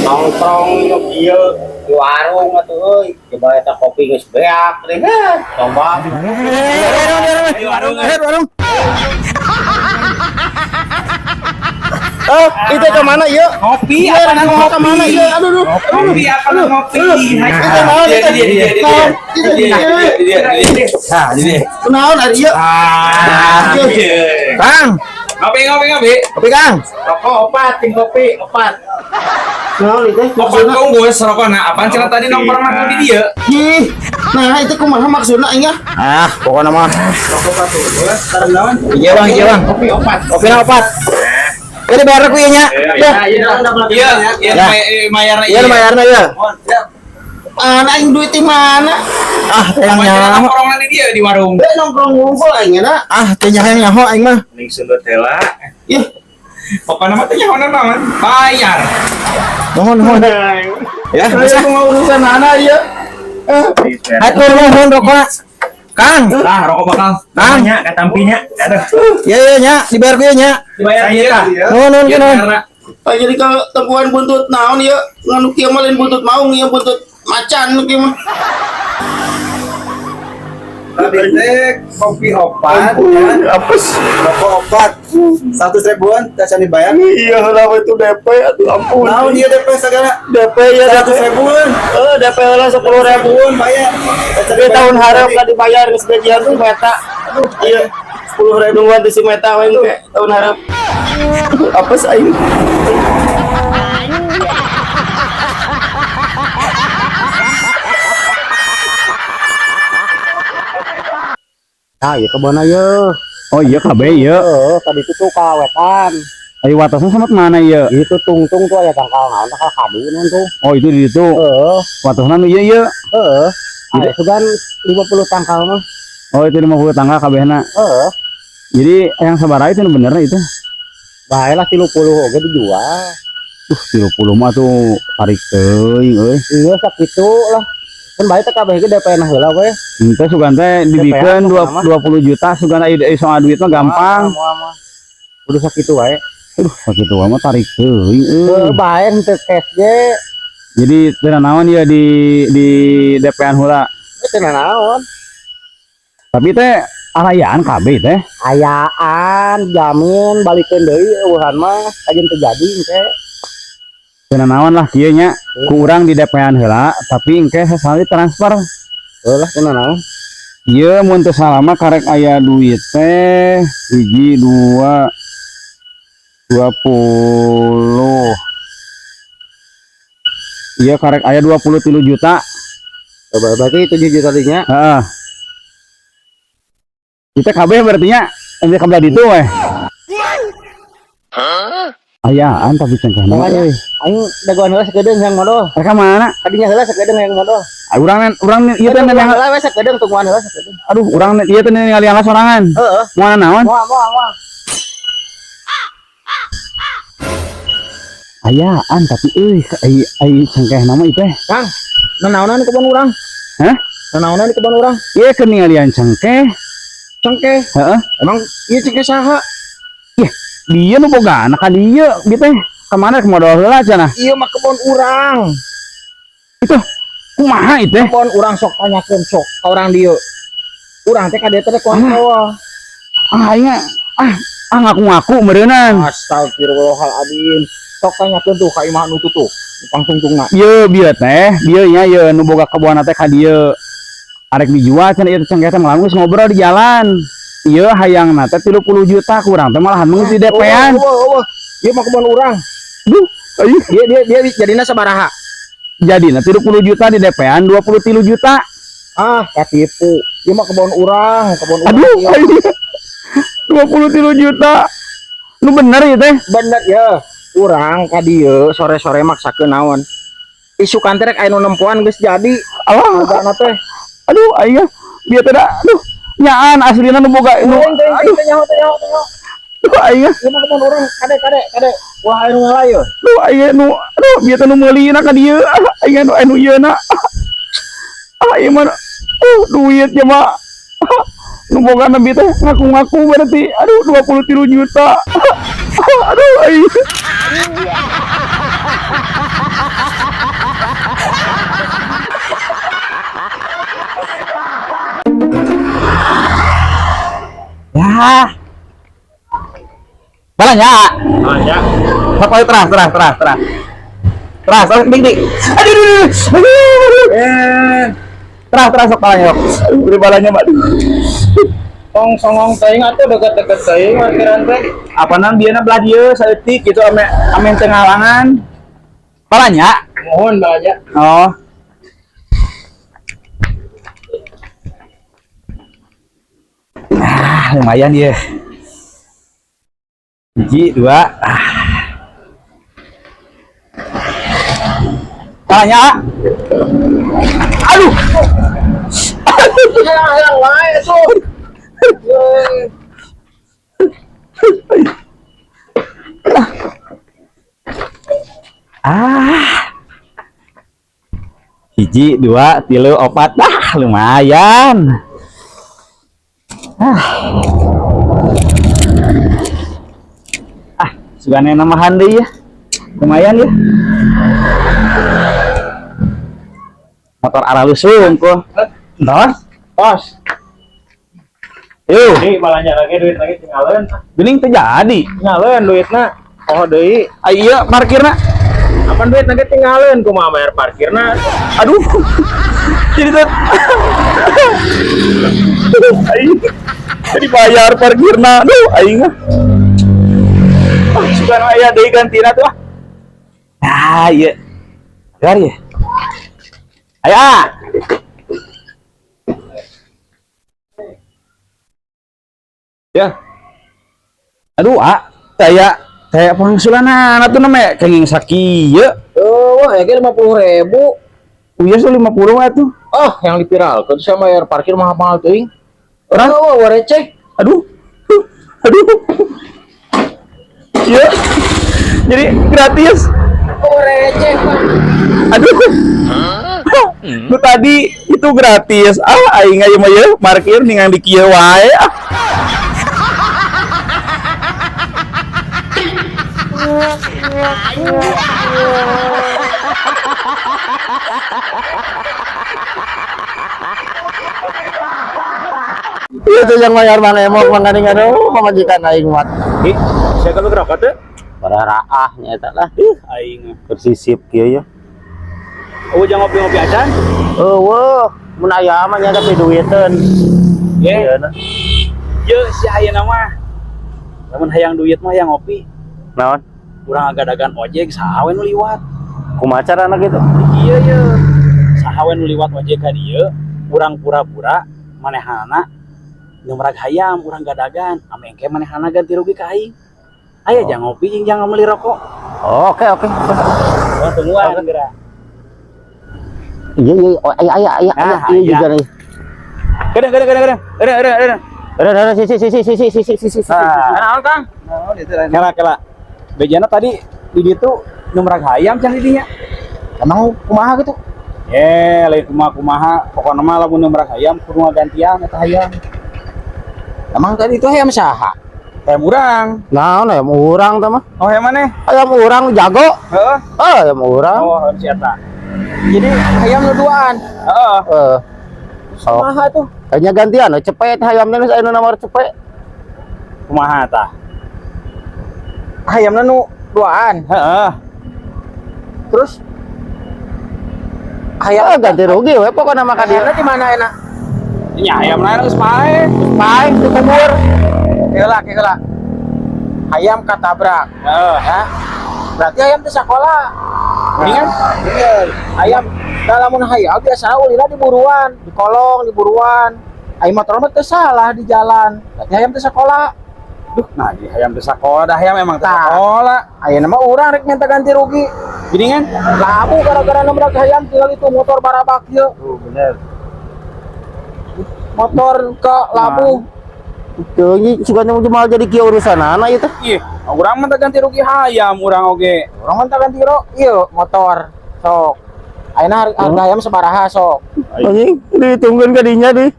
Nongkrong nu kieu di warung atuh euy. Coba eta kopi geus beak deh. Coba. Di warung. Warung. Oh, itu ke mana ya? Ngopi Iya, apa mau ngopi? ke mana ya? Aduh, aduh. Ngopi apa ngopi? Itu naon itu? Naon? Itu dia. Nah, jadi. Naon ari ieu? Ah, Kang, ngopi ngopi ngopi. kopi Kang. Rokok opat, ting kopi opat. Naon itu? Opat bungkus rokokna. Apaan cenah tadi nongkrong aku di dieu? Ih, nah itu kumaha maksudna nya? Ah, pokoknya mah. Rokok opat bungkus. Sareng naon? Iya bang, iya bang. Kopi opat. Kopi na opat. Ini bayar aku nya. Iya, iya, Ya. mayarna. Iya, bayarna ya. Mana aing duit di mana? Ah, teh yang Apaan cenah nyaho. nongkrongna di dieu di warung. Be nongkrong ngumpul aing nya. Ah, teh yang nyaho aing mah. Ning sundut heula. Ih, Pokokna mah teh nyaho naon? Bayar. Nuhun, nuhun. Ya, saya mau urusan anak ya. Hatur nuhun rokokna. Kang, Lah, rokok bakal. Kang. Nya, katampinya. Aduh. Iya, iya nya, dibayar ku ieu nya. Dibayar ieu tah. Nuhun, nuhun, Iya, nuhun. karena Ah, jadi kalau tempuan buntut naon ya, nganu kieu mah lain buntut maung ya buntut macan nu kieu mah. Tadi teh kopi opat, Apes. Rokok opat. 100 ribuan, tak dibayar. Iya, kenapa itu DP? Aduh, ampun. Naon ieu DP segala? DP ya 100 ribuan. Eh, DP lah 10 ribuan. Bayar. Di tahun harap lah dibayar geus gajian tuh meta. Aduh, iya. 10 ribu nungguan di si meta we engke tahun harap. Aduh, apes aing. Nah, ieu kebon ieu. Oh iya kabeh ieu. Heeh, tadi itu tuh kawetan. Ayo watasna sama mana ieu? Itu tungtung tuh aya tangkal naon tangkal kadu naon tuh. Oh itu di situ. Heeh, Watasna nu ieu ieu. heeh. Ah, itu kan 50 tangkal mah. Oh itu 50 tangga kabehna. Heeh. Jadi yang sabaraha itu nu benerna itu? Bae lah 30 oge dijual. 30 mah tuh tarik teuing euy. Iya sakitu lah. Kan bae teh kabeh ge DP na heula we. Henteu sugan teh dibikeun DP-an 20 juta sugan aya soal duit mah gampang. Moal mah. Kudu sakitu wae. Aduh, sakitu mah tarik teuing euy. Heuh, bae henteu cash ge. Jadi teu naon ieu di DP-an heula. Teu naon. Tapi teh arayaan kabeh teh. Ayaan jamin balikeun deui eueuhan mah kajeun teu jadi engke. Teu naon lah kieu nya. Ku urang di DP-an heula, tapi engke sasali transfer. Heuh lah teu naon. Ieu mun teu salah mah karek aya duit teh hiji dua 20. Iya karek aya 23 juta. Berarti 7 juta tadinya. Heeh. Kita kabeh berarti nya ente kabelah ditu weh. Ayaan tapi cengkeh mah Makanya. euy. Aing dagoan heula sakedeung yang modal. Mereka mana? Tadinya heula sakedeung yang modal. Ah, urang ieu teh Tungguan neneng heula we sakedeung, tungguan heula sakedeung. aduh urang ieu teh ningali alas sorangan. Heeh. Moal naon? Moal moal moal. Ayaan tapi euy ai ai cengkeh nama ieu teh. Kang, nanaonan di kebon urang? Hah? Nanaonan di kebon urang? Ieu keur ningalian cengkeh. Cengkeh. Heeh. Emang ieu cengkeh saha? Dia nu boga anak ka dieu gitu teh. Kemana ke modal heula cenah? Ieu mah kebon urang. Itu kumaha itu teh? Kebon urang sok tanyakeun sok ka urang dieu. Urang teh ka dieu teh kontrol. Ah aing ah ngaku-ngaku meureunan. Astagfirullahaladzim. Sok tanyakeun tuh ka imah nu tuh. Pangtungtungna. Ieu bieu teh, bieu nya ieu nu boga kebon teh ka dieu. Arek dijual cenah ieu teh cengkeh teh malah geus ngobrol di jalan. Ieu hayangna teh 30 juta kurang teh malahan mah geus di DP-an. Eueuh, eueuh. Ieu mah kebon urang. Duh, aing Dia dia dia jadina sabaraha? jadina 30 juta di DP-an 23 juta. Ah, katipu. Ieu mah kebon urang, kebon urang. Aduh, ieu. aing 23 juta. Nu bener ieu teh. Bener ya. Urang ka dieu sore-sore maksakeun naon. Isukan teh rek aya nu nempoan geus jadi. Alah, Bogana teh. aduh aing bieu teh da aduh nyaan aslina nu boga nu Teuing teuing aduh teh nyaho teh nyaho teh nyaho. aduh aing Ieu mah kebon urang kade kade kade. Ulah aya nu ngala ieu. aduh aing nu aduh bieu teh nu meulina ka dieu aing nu anu ieu na ah ieu mah duit ya mah nu boga nabi teh ngaku-ngaku berarti aduh 23 juta aduh aing. Ah. Balanya. Ah, ya. Sok ayo terah terah terah terah. Terah, sok dik dik. Aduh, aduh, aduh. Aduh. Eh, Terah terah sok balanya sok. Aduh, beri balanya, Mbak. Tong songong teuing atuh deket-deket teuing parkiran teh. Apa nan bieu belah dieu saeutik gitu ame ame teu ngalangan. Balanya. Mohon balanya. Oh. Ah, lumayan ya. Hiji, dua. Ah. Tanya. Aduh. Hayang wae atuh. Ah. Hiji, dua, tilu, opat. Ah, lumayan. Ah. Ah, sugane namahan deui ya. Lumayan ya. Motor aralus unggul. Entos? Tos. Yuk, Ini balanya lagi duit lagi tinggalin. geuning teu jadi. Tinggalin duitna. Oh deui. Ah, iya parkirna. Apa duit lagi tinggalin kumaha bayar parkirna? Aduh. Jadi tuh aing jadi bayar parkirna. Aduh, aing ah. Ah, sugan aya deui gantina tuh ah. Nah, iya. Bayar ya. Ayo. Ah. Ya. Aduh, ah, saya pangsulan atuh namanya kenging sakieu. Oh, wah, ya 50.000. Uya so 50 atuh. Oh, yang dipiralkeun saya bayar parkir mahal-mahal teuing. Orang Oh, wah, receh. Aduh. Aduh. Iya. Jadi gratis. Oh, receh, Pak. Aduh. Lu tadi itu gratis. Ah, aing aya mah ye parkir ningang di kieu wae. Ah. Itu yang bayar mana emok mangkaning aduh pamajikan aing mat. Ih, saya kalau ngerokok tuh. Pararaah nya eta lah. Ih, aing. Bersisip kieu ya. Oh, jangan ngopi-ngopi acan. Eueuh, mun aya mah nya tapi duiteun. Ye. Ieu na. Ye si ayeuna mah. Lamun hayang duit mah hayang ngopi. Naon? Urang agadagan ojek saha we nu liwat. Kumaha carana kitu? Iya ye. Saha we nu liwat ojek ka dieu, urang pura-pura manehana nyemerag hayam urang gadagan, ame engke manehana ganti rugi ka aing. Aya jangan ngopi jeung jangan meuli rokok. Oh, oke oke. Oh, tungguan geura. Iya iya, oh, aya aya aya aya Ah, iya aya. juga nih. Kedeng kedeng kedeng kedeng. Kedeng kedeng kedeng. Udah udah si si si si si si si si si. Ah. naon Kang? Kela kela. Bejana tadi di ditu nyemerag hayam can di dinya. Emang kumaha gitu? Eh, lain kumaha kumaha, pokokna mah lamun nyemerag hayam kudu ngagantian eta hayam. Emang tadi itu ayam saha? Hayam urang. Naon ayam urang tah mah. Oh, hayam maneh? Ayam urang jago. Heeh. Ah, ayam urang. Oh, hayam si eta. Jadi ayam nu duaan. Heeh. Eh. Sok. Kumaha tuh? Kayaknya gantian, we, cepet hayamna geus aya nu nomor cepet. Kumaha tah? Ayamna nu duaan. Heeh. Terus Ah, ayam ganti rugi we pokokna mah ka dieu. ayamna di mana enak? Nya hayam lain geus pae. Pae dikubur. Heula heula. Ayam katabrak. Heeh. Ya. Berarti ayam teh sakola. Mendingan Iya. Ayam lamun hayam biasa ulina di buruan, di kolong, di buruan. Ayam motor mah teu salah di jalan. Berarti ayam teh sakola. Duh, nah di hayam teu sakola dah hayam emang teu Tah. sakola. Ayeuna mah urang rek minta ganti rugi. Gini kan? Labu gara-gara nabrak hayam tinggal itu motor barabak ieu. Tuh bener. Motor ke labu. Tuh, ini suka mau jadi kieu urusanana ieu teh. Ih, urang mah teu ganti rugi hayam urang oge. Urang mah ganti ro, ieu motor. Sok. Ayeuna harga hayam sabaraha sok. Anjing, dihitungkeun ka dinya di.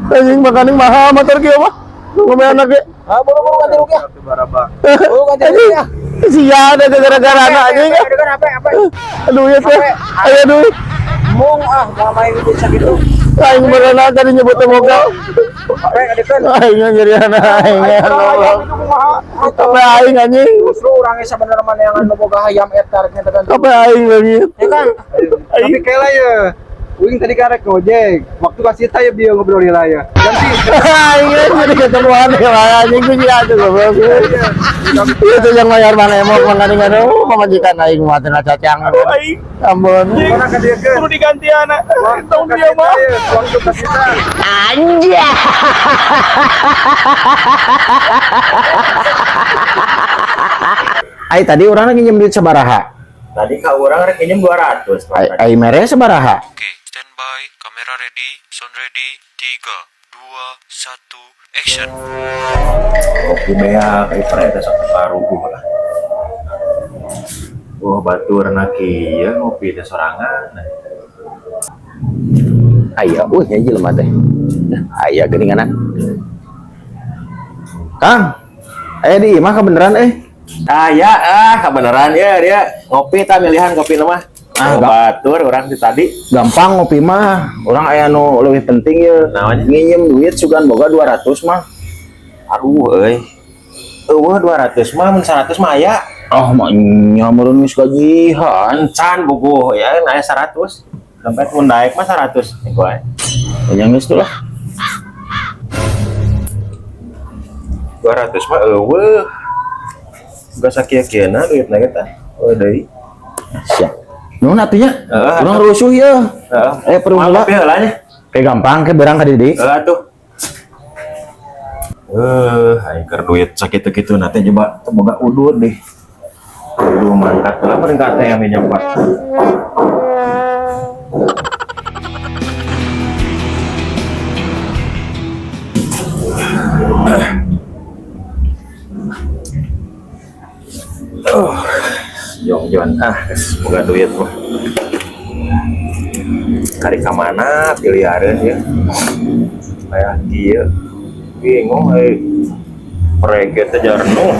Anjing makaning mahal motor kieu mah. Ngomong anak ge. Ah, buru-buru ganti rugi ah. Satu barabak. Buru ganti rugi ah. Sia ada gara-gara anak anjing. Apa apa? Aduh ya teh. Ayo duit. Mung ah, mau main duit sakitu. Aing berenang tadi nyebut teh boga. Apa adikeun? Aing nyerian aing. Hayam itu kumaha? Kape aing anjing. Justru urang ge sabenerna mah neangan nu boga hayam eta rek nyatakan. Kape aing leungit. Ya kan? Tapi kela ya. Uing tadi karek ngojek. Waktu kasih tanya bieu ngobrol lah ya. Ganti. Aing jadi ketemuan ya anjing ku sia atuh goblok. Itu yang bayar Bang Emok mangani ngadu pamajikan aing mah teu cacang. Aing Ampun. Mana ka dia ke? kudu digantian. Waktu Tong kasih dia mah. tanya, waktu kasih tanya. Ai tadi urang lagi nginjem duit sabaraha? Tadi ka urang rek nginjem 200. Ai ai mere sabaraha? Oke, standby, kamera ready, sound ready, 3, 2, 1, action. Kopi beak, ai pre teh sok karuguh lah. Wah, baturna kieu ngopi teh sorangan. Aya, euy nya jelema teh. Aya geuninganan. Kang, aya di imah kebeneran eh. Ah ya, ah kebenaran ya dia ngopi ta milihan kopi mah. Ah, Ah, batur urang di tadi. Gampang ngopi mah. Urang aya nu leuwih penting ye. Naonnya? Nginjem duit sugan boga 200 mah. Aduh euy. Eueuh 200 mah mun 100 mah aya. Ah, mah nya meureun geus gajihan. Encan bubuh ya aya 100. Dompet mun daek mah 100 ieu wae. Nya geus tuh lah. 200 mah eueuh. Gak sakieu-kieuna duitna ge tah. Eueuh deui. Siap. Nuhun atuh nya. Heeh. Urang rusuh ye. Heeh. Eh, perlu Mah heula. kopi heula nya. Kayak gampang kayak berang ka dieu. Heeh atuh. Aing keur duit sakitu-kitu na teh coba teu boga udud deh. Aduh mangkat lah meureun ka teh yang nyompat. Oh, jongjon ah, geus boga duit mah. Kari ka mana pilihareun ya? Kayak kieu. Bingung euy. Prege teh jarno.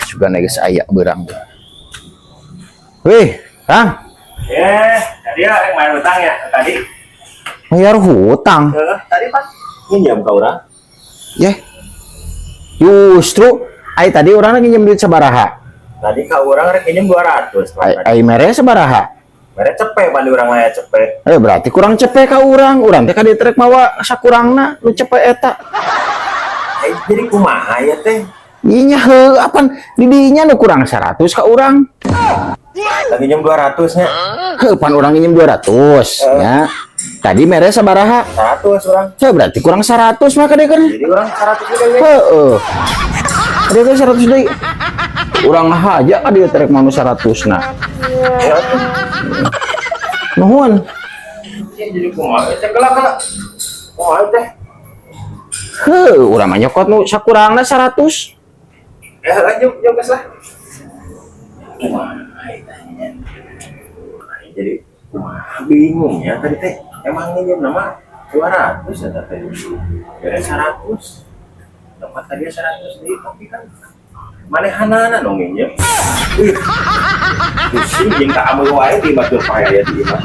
Sugan geus aya beurang. Wih, Kang, Eh, tadi ya yang main utang ya tadi. bayar hutang. Heeh, tadi Pak nginjem ka urang. Yeh. Justru ai tadi urang lagi nginjem duit sabaraha? Tadi ka urang rek nginjem 200. Ai ai mere sabaraha? Mere cepe pan di urang mah ya cepe. Eh berarti kurang cepe ka urang. Urang teh ka dieu trek mawa sakurangna nu cepe eta. Eh, jadi kumaha ya teh? Inya heuh apan di dinya nu kurang 100 ka urang. Lagi nginjem 200 nya. Heuh pan urang nginjem 200 ya. Tadi mere sabaraha? 100 urang. Heuh berarti kurang 100 mah ka dieu kan. Jadi urang 100 deui. Heeh. Dia kan 100 deui. Urang aja ka dieu trek mah nu 100 na. Ya tuh. Nuhun. Jadi kumaha teh kelak-kelak. Kumaha teh? Heuh, urang mah nyokot nu sakurangna 100. Eh, lanjut, jauh geus lah. Kumaha teh nya? Jadi kumaha bingung ya tadi teh. Emang nginjem nama 200 ya teh. Beres 100. Tempat tadi 100 deui tapi kan manehanana dong nginjem. Wih. Pusing jeung ka ameu wae di batur pae aya di imah.